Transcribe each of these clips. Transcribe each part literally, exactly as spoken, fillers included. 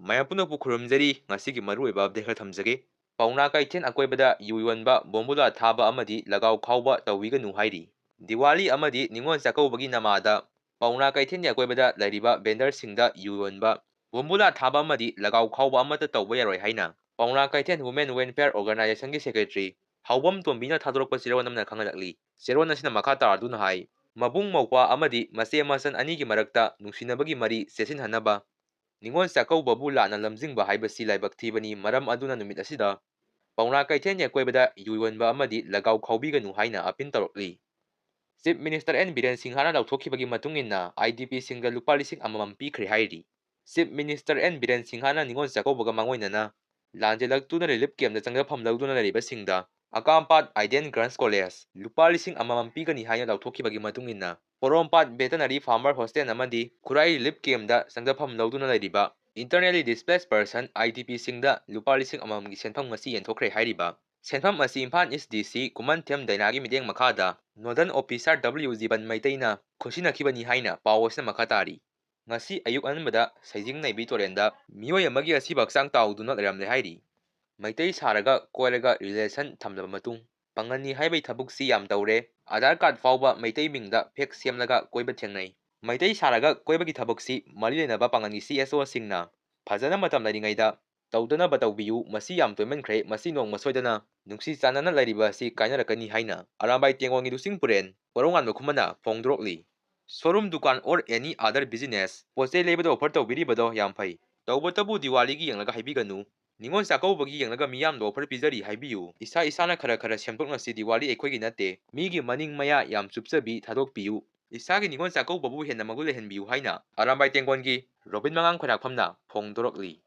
ꯃꯌꯥꯝ ꯄꯨꯝꯅꯃꯛꯄꯨ ꯈꯨꯔꯨꯝꯖꯔꯤ꯫ ꯉꯁꯤꯒꯤ ꯃꯔꯨꯑꯣꯏꯕ ꯑꯞꯗꯦꯠ ꯈꯔ ꯊꯝꯖꯒꯦ꯫ ꯄꯥꯎꯅꯥ ꯀꯩꯊꯦꯜ ꯑꯀꯣꯏꯕꯗ ꯌꯨ ꯌꯣꯟꯕ, ꯕꯣꯝꯕꯨꯂꯥ ꯊꯥꯕ ꯑꯃꯗꯤ ꯂꯒꯥꯎ ꯈꯥꯎꯕ ꯇꯧꯕꯤꯒꯅꯨ ꯍꯥꯏꯔꯤ꯫ ꯗꯤꯋꯥꯂꯤ ꯑꯃꯗꯤ ꯅꯤꯉꯣꯜ ꯆꯥꯛꯀꯧꯕꯒꯤ ꯅꯃꯥꯗ ꯄꯥꯎꯅꯥ ꯀꯩꯊꯦꯜꯒꯤ ꯑꯀꯣꯏꯕꯗ ꯂꯩꯔꯤꯕ ꯚꯦꯟꯗꯔꯁꯤꯡꯗ ꯌꯨ ꯌꯣꯟꯕ, ꯕꯣꯝꯕꯨꯂꯥ ꯊꯥꯕ ꯑꯃꯗꯤ ꯂꯒꯥꯎ ꯈꯥꯎꯕ ꯑꯃꯠꯇ ꯇꯧꯕ ꯌꯥꯔꯣꯏ ꯍꯥꯏꯅ ꯄꯥꯎꯅꯥ ꯀꯩꯊꯦꯜ ꯋꯨꯃꯦꯟ ꯋꯦꯜꯐꯤꯌꯔ ꯑꯣꯔꯒꯅꯥꯏꯖꯦꯁꯟꯒꯤ ꯁꯦꯀ꯭ꯔꯦꯇꯔꯤ ꯍꯥꯎꯕꯝ ꯇꯣꯝꯕꯤꯅ ꯊꯥꯗꯣꯔꯛꯄ ꯆꯦꯔꯣꯜ ꯑꯃꯅ ꯈꯪꯍꯜꯂꯛꯂꯤ꯫ ꯆꯦꯔꯣꯜ ꯑꯁꯤꯅ ꯃꯈꯥ ꯇꯥꯔꯗꯨꯅ ꯍꯥꯏ, ꯃꯕꯨꯡ ꯃꯧꯄ꯭ꯋꯥ ꯑꯃꯗꯤ ꯃꯆꯦ ꯃꯆꯟ ꯑꯅꯤꯒꯤ ꯃꯔꯛꯇ ꯅꯨꯡꯁꯤꯅꯕꯒꯤ ꯃꯔꯤ ꯆꯦꯠꯁꯤꯟꯍꯟꯅꯕ, ꯅꯤꯉꯣꯜ ꯆꯥꯛꯀꯧꯕꯕꯨ ꯂꯥꯟꯅ ꯂꯝꯖꯤꯡꯕ ꯍꯥꯏꯕꯁꯤ ꯂꯥꯏꯕꯛ ꯊꯤꯕꯅꯤ꯫ ꯃꯔꯝ ꯑꯗꯨꯅ ꯅꯨꯃꯤꯠ ꯑꯁꯤꯗ ꯄꯥꯎꯅꯥ ꯀꯩꯊꯦꯜꯒꯤ ꯑꯀꯣꯏꯕꯗ ꯌꯨ ꯌꯣꯟꯕ ꯑꯃꯗꯤ ꯂꯒꯥꯎ ꯈꯥꯎꯕꯤꯒꯅꯨ ꯍꯥꯏꯅ ꯑꯄꯤꯜ ꯇꯧꯔꯛꯂꯤ꯫ ꯆꯤꯐ ꯃꯤꯅꯤꯁꯇꯔ ꯑꯦꯟ ꯕꯤꯔꯦꯟ ꯁꯤꯡꯍꯅ ꯂꯥꯎꯊꯣꯛꯈꯤꯕꯒꯤ ꯃꯇꯨꯡ ꯏꯟꯅ, ꯑꯥꯏ ꯗꯤ ꯄꯤꯁꯤꯡꯗ ꯂꯨꯄꯥ ꯂꯤꯁꯤꯡ ꯑꯃꯃꯝ ꯄꯤꯈ꯭ꯔꯦ ꯍꯥꯏꯔꯤ꯫ ꯆꯤꯐ ꯃꯤꯅꯤꯁꯇꯔ ꯑꯦꯟ ꯕꯤꯔꯦꯟ ꯁꯤꯡꯍꯅ ꯅꯤꯉꯣꯜ ꯆꯥꯛꯀꯧꯕꯒ ꯃꯥꯡꯑꯣꯏꯅꯅ ꯂꯥꯟꯖꯦꯜꯂꯛꯇꯨꯅ ꯔꯤꯂꯤꯐ ꯀꯦꯝꯞꯇ ꯆꯪꯖꯐꯝ ꯂꯧꯗꯨꯅ ꯂꯩꯔꯤꯕꯁꯤꯡꯗ ꯑꯀꯥꯝꯄꯥꯠ ꯑꯥꯏꯗꯦꯟ ꯒꯔꯜꯁ ꯀꯣꯂꯦꯖ ꯂꯨꯄꯥ ꯂꯤꯁꯤꯡ ꯑꯃꯃꯝ ꯄꯤꯒꯅꯤ ꯍꯥꯏꯅ ꯂꯥꯎꯊꯣꯛꯈꯤꯕꯒꯤ ꯃꯇꯨꯡ ꯏꯟꯅ, ꯄꯣꯔꯣꯝꯄꯥꯠ ꯚꯦꯇꯅꯔꯤ ꯐꯥꯔꯃꯔ ꯍꯣꯁꯇꯦꯜ ꯑꯃꯗꯤ ꯈꯨꯔꯥꯏ ꯔꯤꯂꯤꯐ ꯀꯦꯝꯞꯇ ꯆꯪꯖꯐꯝ ꯂꯧꯗꯨꯅ ꯂꯩꯔꯤꯕ ꯏꯟꯇꯔꯅꯦꯂꯤ ꯗꯤꯁꯄ꯭ꯂꯦꯁ ꯄꯔꯁꯟ, ꯑꯥꯏ ꯗꯤ ꯄꯤꯁꯤꯡꯗ ꯂꯨꯄꯥ ꯂꯤꯁꯤꯡ ꯑꯃꯃꯝꯒꯤ ꯁꯦꯟꯐꯝ ꯉꯁꯤ ꯌꯦꯟꯊꯣꯛꯈ꯭ꯔꯦ ꯍꯥꯏꯔꯤꯕ ꯁꯦꯟꯐꯝ ꯑꯁꯤ ꯏꯝꯐꯥꯜ ꯏꯁ ꯗꯤ ꯁꯤ ꯀꯨꯃꯟꯊꯦꯝ ꯗꯥꯏꯅꯥꯒꯤ ꯃꯤꯠꯌꯦꯡ ꯃꯈꯥꯗ ꯅꯣꯗꯜ ꯑꯣꯐꯤꯁꯥꯔ ꯗꯕ꯭ꯂꯤꯎ ꯖꯤꯕꯟ ꯃꯩꯇꯩꯅ ꯈꯨꯠꯁꯤꯟꯅꯈꯤꯕꯅꯤ ꯍꯥꯏꯅ ꯄꯥꯎ ꯑꯁꯤꯅ ꯃꯈꯥ ꯇꯥꯔꯤ꯫ ꯉꯁꯤ ꯑꯌꯨꯛ ꯑꯉꯟꯕꯗ ꯁꯩꯖꯤꯡ ꯅꯩꯕꯤ ꯇꯨꯔꯦꯜꯗ ꯃꯤꯑꯣꯏ ꯑꯃꯒꯤ ꯑꯁꯤꯕ ꯍꯛꯆꯥꯡ ꯇꯥꯎꯗꯨꯅ ꯂꯩꯔꯝꯂꯦ ꯍꯥꯏꯔꯤ꯫ ꯃꯩꯇꯩ ꯁꯥꯔꯒ ꯀꯣꯏꯔꯒ ꯔꯤꯂꯦꯁꯟ ꯊꯝꯂꯕ ꯃꯇꯨꯡ, ꯄꯥꯡꯒꯜꯅꯤ ꯍꯥꯏꯕꯒꯤ ꯊꯕꯛꯁꯤ ꯌꯥꯝ ꯇꯧꯔꯦ꯫ ꯑꯙꯥꯔ ꯀꯥꯔꯗ ꯐꯥꯎꯕ ꯃꯩꯇꯩ ꯃꯤꯡꯗ ꯐꯦꯛ ꯁꯦꯝꯂꯒ ꯀꯣꯏꯕ ꯊꯦꯡꯅꯩ꯫ ꯃꯩꯇꯩ ꯁꯥꯔꯒ ꯀꯣꯏꯕꯒꯤ ꯊꯕꯛꯁꯤ ꯃꯔꯤ ꯂꯩꯅꯕ ꯄꯥꯡꯒꯜꯒꯤ ꯁꯤ ꯑꯦꯁ ꯑꯣꯁꯤꯡꯅ ꯐꯖꯅ ꯃꯇꯝ ꯂꯩꯔꯤꯉꯩꯗ ꯇꯧꯗꯅꯕ ꯇꯧꯕꯤꯌꯨ꯫ ꯃꯁꯤ ꯌꯥꯝ ꯇꯣꯏꯃꯟꯈ꯭ꯔꯦ꯫ ꯃꯁꯤ ꯅꯣꯡꯃ ꯁꯣꯏꯗꯅ ꯅꯨꯡꯁꯤ ꯆꯥꯟꯅꯅ ꯂꯩꯔꯤꯕ ꯑꯁꯤ ꯀꯥꯏꯅꯔꯛꯀꯅꯤ ꯍꯥꯏꯅ ꯑꯔꯥꯝꯕꯥꯏ ꯇꯦꯡꯒꯣꯜꯒꯤ ꯂꯨꯆꯤꯡ ꯄꯨꯔꯦꯟ ꯀꯣꯔꯧꯉꯥꯟꯕ ꯈꯨꯃꯟꯅ ꯐꯣꯡꯗꯣꯔꯛꯂꯤ꯫ Showroom ꯗꯨꯀꯥꯟ or any other business, ꯄꯣꯠ ꯆꯩ ꯂꯩꯕꯗ offer ꯇꯧꯕꯤꯔꯤꯕꯗꯣ ꯌꯥꯝ ꯐꯩ꯫ ꯇꯧꯕꯇꯕꯨ ꯗꯤꯋꯥꯂꯤꯒꯤ ꯌꯦꯡꯂꯒ ꯍꯥꯏꯕꯤꯒꯅꯨ꯫ ꯅꯤꯉꯣꯜ ꯆꯥꯛꯀꯧꯕꯒꯤ ꯌꯦꯡꯂꯒ ꯃꯤꯌꯥꯝꯗ offer ꯄꯤꯖꯔꯤ ꯍꯥꯏꯕꯤꯌꯨ꯫ ꯏꯁꯥ ꯏꯁꯥꯅ ꯈꯔ ꯈꯔ ꯁꯦꯝꯗꯣꯛꯅꯁꯤ, ꯗꯤꯋꯥꯂꯤ ꯑꯩꯈꯣꯏꯒꯤ ꯅꯠꯇꯦ꯫ ꯃꯤꯒꯤ ꯃꯅꯤꯡ ꯃꯌꯥ ꯌꯥꯝ ꯆꯨꯞꯆꯕꯤ ꯊꯥꯗꯣꯛꯄꯤꯌꯨ꯫ ꯏꯁꯥꯒꯤ ꯅꯤꯉꯣꯜ ꯆꯥꯛꯀꯧꯕꯕꯨ ꯍꯦꯟꯅ ꯃꯒꯨꯟ ꯂꯩꯍꯟꯕꯤꯌꯨ ꯍꯥꯏꯅ ꯑꯔꯥꯝꯕꯥꯏ ꯇꯦꯡꯒꯣꯜꯒꯤ ꯔꯣꯕꯤꯟ ꯃꯉꯥꯡ ꯈꯣꯏꯔꯥꯛꯐꯝꯅ ꯐꯣꯡꯗꯣꯔꯛꯂꯤ꯫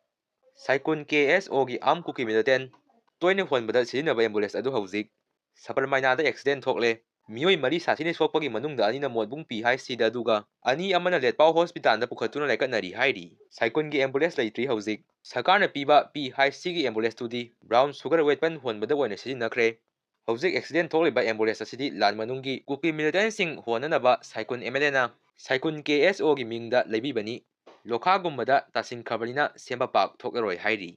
ꯁꯥꯏꯀꯨꯟ ꯀꯦ ꯑꯦꯁ ꯑꯣꯒꯤ ꯑꯥꯝ ꯀꯨꯀꯤ ꯃꯤꯂꯤꯇꯦꯟ ꯇꯣꯏꯅ ꯍꯣꯟꯕꯗ ꯁꯤꯖꯤꯟꯅꯕ ꯑꯦꯝꯕꯨꯂꯦꯟꯁ ꯑꯗꯨ ꯍꯧꯖꯤꯛ ꯁꯕꯔꯃꯥꯏꯅꯥꯗ ꯑꯦꯛꯁꯤꯗꯦꯟ ꯊꯣꯛꯂꯦ꯫ ꯃꯤꯑꯣꯏ ꯃꯔꯤ ꯁꯥꯊꯤꯅ ꯁꯣꯛꯄꯒꯤ ꯃꯅꯨꯡꯗ ꯑꯅꯤꯅ ꯃꯣꯠꯕꯨꯡ ꯄꯤ ꯍꯥꯏ ꯁꯤꯗ, ꯑꯗꯨꯒ ꯑꯅꯤ ꯑꯃꯅ ꯂꯦꯠꯄꯥꯎ ꯍꯣꯁꯄꯤꯇꯥꯜꯗ ꯄꯨꯈꯠꯇꯨꯅ ꯂꯥꯏꯀꯠꯅꯔꯤ ꯍꯥꯏꯔꯤ꯫ ꯁꯥꯏꯀꯨꯟꯒꯤ ꯑꯦꯝꯕꯨꯂꯦꯟꯁ ꯂꯩꯇ꯭ꯔꯤ ꯍꯧꯖꯤꯛ꯫ ꯁꯔꯀꯥꯔꯅ ꯄꯤꯕ ꯄꯤ ꯍꯥꯏ ꯁꯤꯒꯤ ꯑꯦꯝꯕꯨꯂꯦꯟꯁꯇꯨꯗꯤ ꯕ꯭ꯔꯥꯎꯟ ꯁꯨꯒꯔ ꯋꯦꯄꯟ ꯍꯣꯟꯕꯗ ꯑꯣꯏꯅ ꯁꯤꯖꯤꯟꯅꯈ꯭ꯔꯦ꯫ ꯍꯧꯖꯤꯛ ꯑꯦꯛꯁꯤꯗꯦꯟ ꯊꯣꯛꯂꯤꯕ ꯑꯦꯝꯕꯨꯂꯦꯟꯁ ꯑꯁꯤꯗꯤ ꯂꯥꯟ ꯃꯅꯨꯡꯒꯤ ꯀꯨꯀꯤ ꯃꯤꯂꯤꯇꯦꯟꯁꯤꯡ ꯍꯣꯟꯅꯅꯕ ꯁꯥꯏꯀꯨꯟ ꯑꯦꯝ ꯑꯦꯜ ꯑꯦꯅ ꯁꯥꯏꯀꯨꯟ ꯀꯦ ꯑꯦꯁ ꯑꯣꯒꯤ ꯃꯤꯡꯗ ꯂꯩꯕꯤꯕꯅꯤ꯫ ꯂꯣꯈꯥꯒꯨꯝꯕꯗ ꯇꯥꯁꯤꯟꯈ꯭ꯔꯕꯅꯤꯅ ꯁꯦꯝꯕ ꯄꯥꯛ ꯊꯣꯛꯂꯔꯣꯏ ꯍꯥꯏꯔꯤ꯫